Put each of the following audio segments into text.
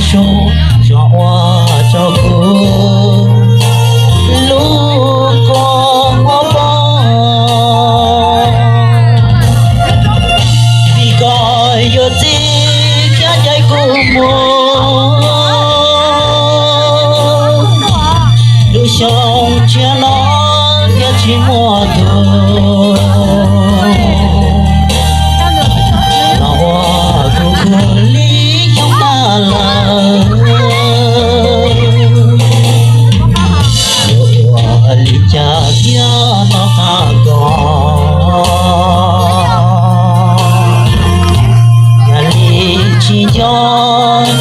Zoo zog ua rau kuv lub kua muag poob, vim koj yuav txij thiab cais kuv mus. Lub xyoo tshiab no thiaj tsis muaj tus los ua kuv kub li xyoo tag lawm. Yuav ua li cas thiaj noj qab koj, yog li tsis nco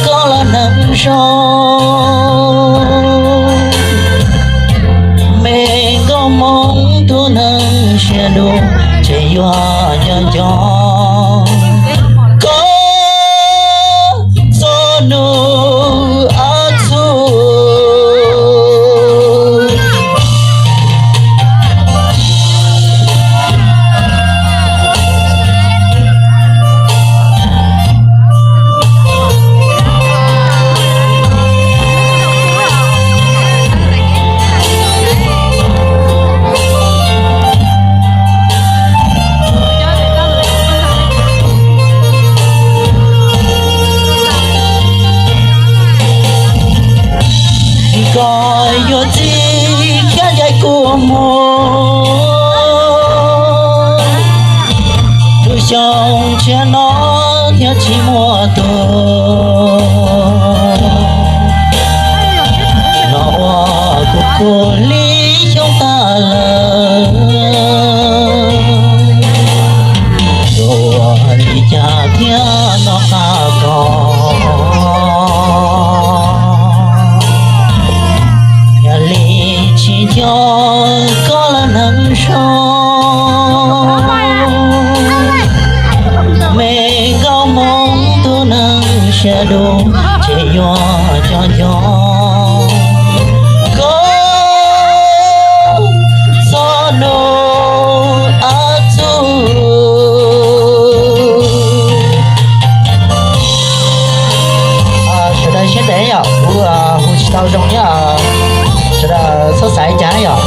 koj los neeg zoo. Me nkauj Hmoob tus neeg siab dub, ces yuav nco nco koj txhua hnub ob txhub. Vim koj yuav txij thiab cais kuv mus, lub xyoo tshiab no thiaj tsis muaj tus los ua kuv kub li xyoo tag lawm. Yuav ua li cas thiaj noj qab koj, yog li tsis nco koj los neeg zoo. Me nkauj Hmoob tus neeg siab dub, ces yuav nco nco koj txhua hnub ob txhub. Sawv daws siab ntev yom, kuv hu tsis tau zoo thiab, sawv daws txhob xav li cas yom.